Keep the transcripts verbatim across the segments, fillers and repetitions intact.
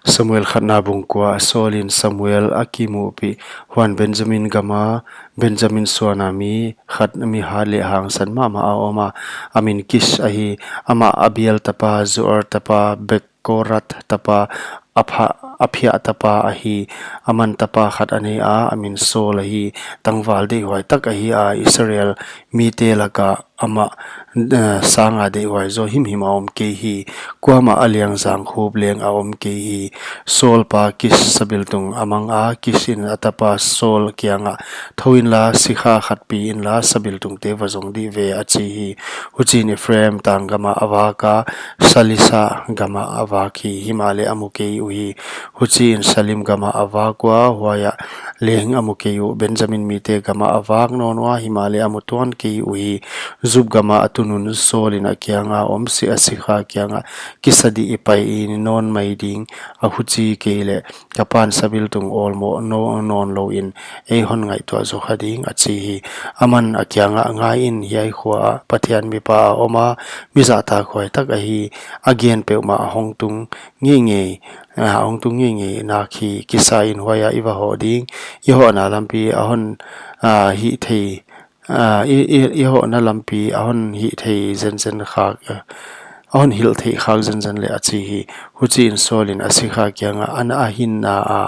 Samuel khatna bung kua. Saul in Samuel a kimuhpih. Huan Benjamin gama, Benjamin suana mi khat, mi hat leh hangsan mahmah a om a, a min Kis ahi. Amah Abiel tapa, Zoar tapa, Bekorath tapa, Apha-, Aphiah tapa ahi. Aman tapa khat a nei a, a min Saul ahi. Tangval deihhuai tak ahi a, Israel mite laka amah, eh, sanga deihhuai zaw himhim a om kei hi. Kuamah a liangzang khup leng a om kei hi. Saul pa Kis sabiltung a mang a, Kis in a tapa Saul kiangah, "Thou inla, sikha khat pi inla, sabiltungte va zong dih ve," a chi hi. Huchiin Ephraim tang gamah a vak a, Salisa gamah a vak hi, himahleh a mu kei uhi. Huchiin Salim gamah a vak ua, huaiah leng a mu kei uh. Benjamin mite gamah a vak nawn ua, himahleh a mu tuan kei uhi. Zuph gamah a tun un Saul in a kianga om si-, a sikha kiangah, "Kisa dih i pai i nawn mai ding a, huchi kei leh ka pan sabiltung awlmoh nawn, nawn lou in ei hon ngaihtuah zaw kha ding," a chi hi. Aman a kiangah, "Ngai in, hiai khua ah Pathian mipa a om a, mi zahtakhuai tak ahi, a gen peuhmah a hong tung ngeingei, a hong tung ngeingei nak hi. Kisa in, huaiah i va hoh ding, i hohna lampi a hon, a, hih thei, a, i, i, i hohna lampi a hon hih thei zenzen khak, a, a hon hilh theih khak zenzen leh," a chi hi. Huchiin Saul in a sikha kiangah, "Ana a hinna a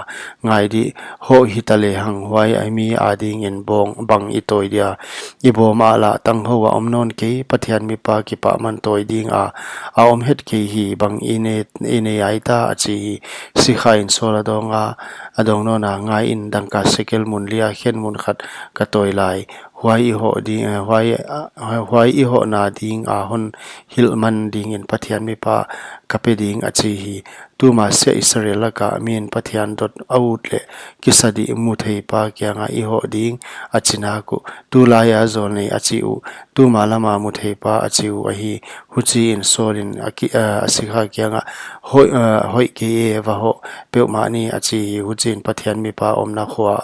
ngai dih, hoh hita lehang, huai a mi adingin bawng bang i tawi dia? I bawm ah lah tanghou a om nawn kei, Pathian mipa kipahman tawi ding a, a om het kei hi, bang i ne, i ne aita?" a chi hi. Sikha in Saul a dawng a, a dawng nawn a, "Ngai in, dangka sekel mun li a khen mun khat ka tawi lai, huai i hoh ding, eh, huai, ah, huai i hohna ding a hon hilh man dingin Pathian mipa ka pe ding," a chi hi. Tuma sia Israel laka min Pathian dot a ut leh kisa dih mutheipa kiangah i hoh ding a chi nak uh. Tulai a zawlnei a chi uh, tuma lama mutheipa a chi uh ahi. Huchiin Saul in a ki-, a, a sikha kiangah, "Hoih, a, hoih kei e, va hoh peuhmah ni," a chi hi. Huchiin Pathian mipa omna khua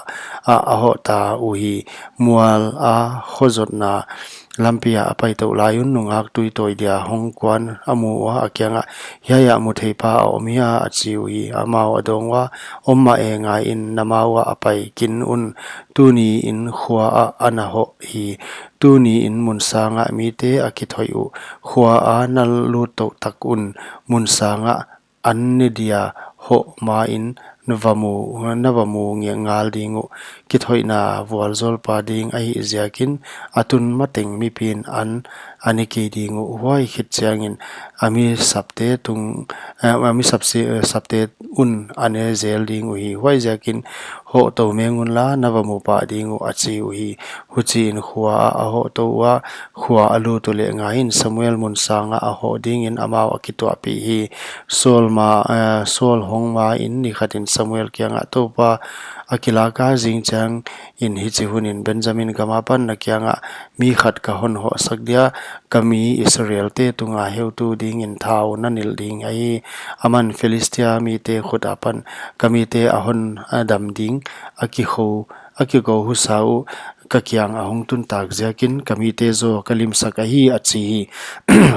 ah a hoh ta uhi. Mual a khozotna lampi ah a pai touh lai un nungak tui tawi dia hong kuan a mu ua, a kiangah, "Hiai ah mutheipa a om hia?" a chi uhi. Amau a dawng ua, "Om mah e, ngai in, na ma uah a pai kin un, tuni in khua ah ana hoh hi. Tuni in mun sangah mite a kithoih uh, khua a na lut touh tak un, mun sangah an ne dia hoh ma in na va mu, na va mu nge-, ngal ding uh. Kithoihna vualzawlpa ding ahih ziakin a tun mateng mipi'n an a ne kei ding uh. Huai khit chiangin a mi sapte tung, eh, a mi sapse-, eh, sapte un a ne zel ding uhi. Huaiziakin hoh tou meng unla, na va mu pah ding uh," a chi uhi. Huchiin khua ah a hoh tou ua, khua a lut uleh ngai in, Samuel mun sangah a hoh dingin amau a kituahpih hi. Saul ma, eh, Saul hong ma in ni khatin Samuel kiangah, "Toupa a kilak a, zing chiangin hichi hunin Benjamin gam apan na kiangah mi khat ka hon hoh sak dia, ka mi Israelte tunga heutu dingin thau na nilh ding ahi. Aman Philistia mite khut apan ka mite a hon, a dam ding, a kikou, a kikou husa uh ka kiang a hong tun tak ziakin ka mite zaw ka limsak ahi," a chi hi.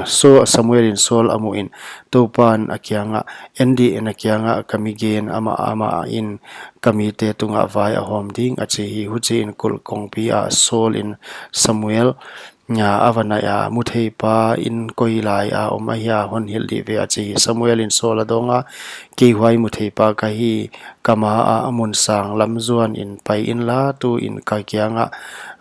So Samuel in Saul a muh in, Toupa'n a kiangah, "En dih, na kiangah ka mi gen, amah, amah in ka mite tungah vai a hawm ding," a chi hi. Huchiin kulh kongpi ah Saul in Samuel, a, a va naih a, "Mutheipa in koi lai a om ahia, hon hilh dih ve," a chi hi. Samuel in Saul a dawng a, "Kei huai mutheipa ka hi, ka ma ah mun sang lam zuan in pai inla, tu in ka kiangah,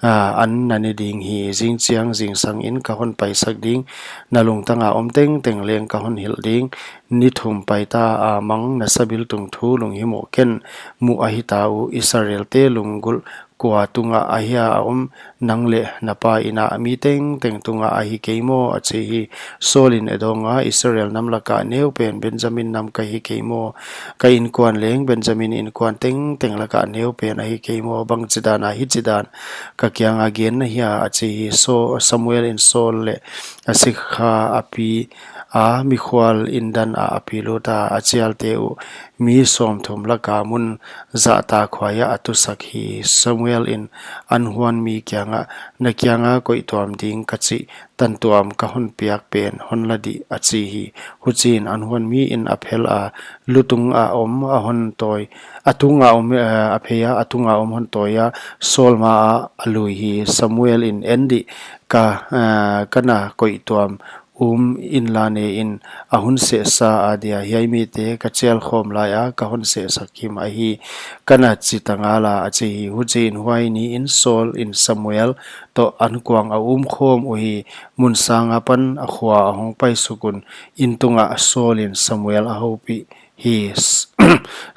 a, an na ne ding hi. Zing chiang zingsang in ka hon paisak ding, na lungtang a om tengteng leng ka hon hilh ding. Ni thum paita a mang na sabiltung thu lunghimawh ken mu ahi ta uh, Israelte lunggulh kua tungah ahia a om, nang leh na pa in a mi tengteng tungah ahi kei maw?" a chi hi. Saul in a dawng a, "Israel nam lakah neupen Benjamin nam ka hi kei maw? Ka inkuan leng Benjamin inkuan tengteng lakah neupen ahi kei maw? Bangchidan a hichidan ka kianga gen na hia?" a chi hi. So Samuel in Saul leh a sikha a pi, a, mikhual indan ah a pilut a, a chialte uh mi sawmthum laka mun zahtakhuai ah a tusak hi. Samuel in an huan mi kiangah, Na kianga koihtuam ding ka chih tantuam ka hon piak pen hon la dih, a chi hi. Huchiin an huan mi in a phel a, lutung a om a hon tawi, a tunga om, eh, a phei a, a tunga om hon tawi a, Saul ma ah a lui hi. Samuel in, En dih, ka, eh, ka na koihtuam um inla ne in, a hun sehsa a dia hiai mite ka chial khawm lai a ka hon sehsak him ahi, ka na chi ta ngal a, a chi hi. Huchiin huai niin Saul in Samuel toh ankuang a um khawm uhi. Mun sang apan a khua a hong pai suk un, in tungah Saul in Samuel a houpih hi.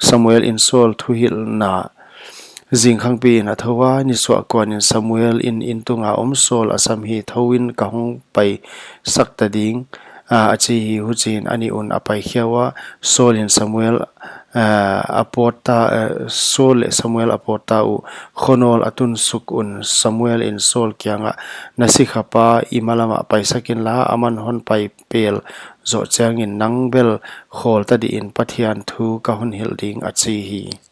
Samuel in Saul thuhilhna zingkhangpi in a thou a, nisuah kuan in Samuel in in tunga om Saul a sam hi. Thou in, ka hong pai sak ta ding, a, a chi hi. Huchiin a nih un a pai khia ua, Saul in Samuel, a, a pawt ta, a, Saul leh Samuel a pawt ta uh. Khuanawl a tun suk un Samuel in Saul kiangah, Na sikhapa i malam ah paisak inla, aman hon pai pel zoh chiangin nang bel khawl ta dih in, Pathian thu ka hon hilh ding, a chi hi.